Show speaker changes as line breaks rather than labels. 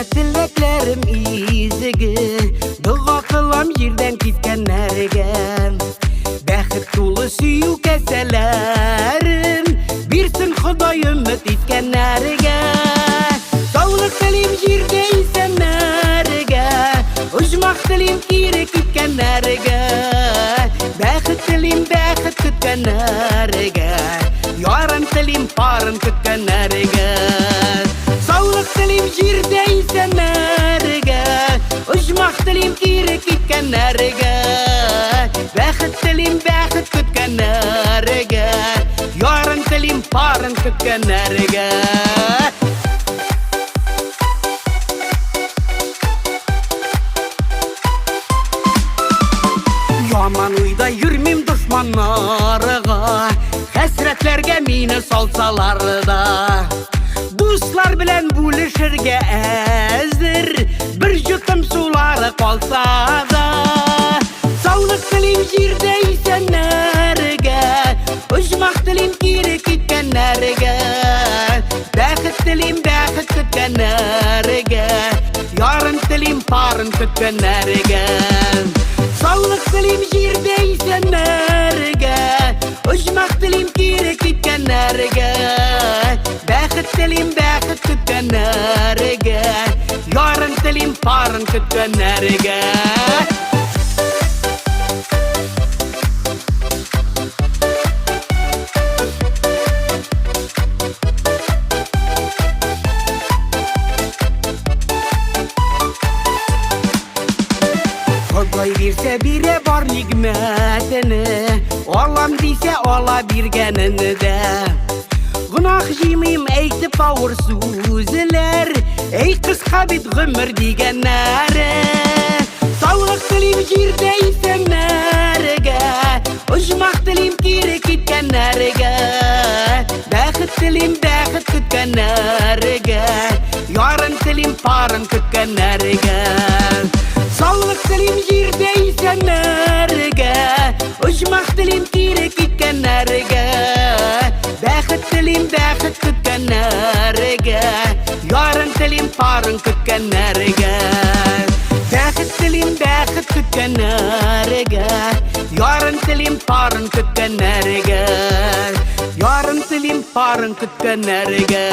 Сезгә теләкләрем изге, дога кылам җирдән киткәннәргә. Бәхет тулы сөю кәсәләрен бирсен Ходай өмет иткәннәргә. Саулык телим җирдә исәннәргә, оҗмах телим кире киткәннәргә. Бәхет телим бәхет көткәннәргә, ярын телим парын көткәннәргә. Саулык телим җирдә исәннәргә, оҗмах телим кире киткәннәргә. Бәхет телим бәхет көткәннәргә, ярын телим парын көткәннәргә. Яман уйда йөрмим дошманнарга, хәсрәтләргә мине салсалар да. Дуслар белән бүлешергә әзер, бер йотым сулары калса да. Саулык телим җирдә исәннәргә, оҗмах телим кире киткәннәргә. Бәхет телим бәхет көткәннәргә, ярын телим парын көткәннәргә. Саулык телим җирдә исәннәргә, оҗмах телим кире киткәннәргә. Бәхет телим бәхет көткәннәргә, ярын телим парын көткәннәргә. Ходай бирсә бирә бар нигъмәтене, алам дисә ала биргәнен дә. Гөнаһ җыймыйм әйтеп авыр сүзләр, эй кыска бит гомер дигәннәре. Саулык телим җирдә исәннәргә, оҗмах телим кире киткәннәргә. Бәхет телим бәхет көткәннәргә, ярын телим парын көткәннәргә. Саулык телим җирдә исәннәргә, оҗмах телим кире киткәннәргә. Бәхет телим бәхет көткәннәргә, ярын телим парын көткәннәргә. Бәхет телим бәхет көткәннәргә, ярын телим парын көткәннәргә. Ярын телим парын көткәннәргә.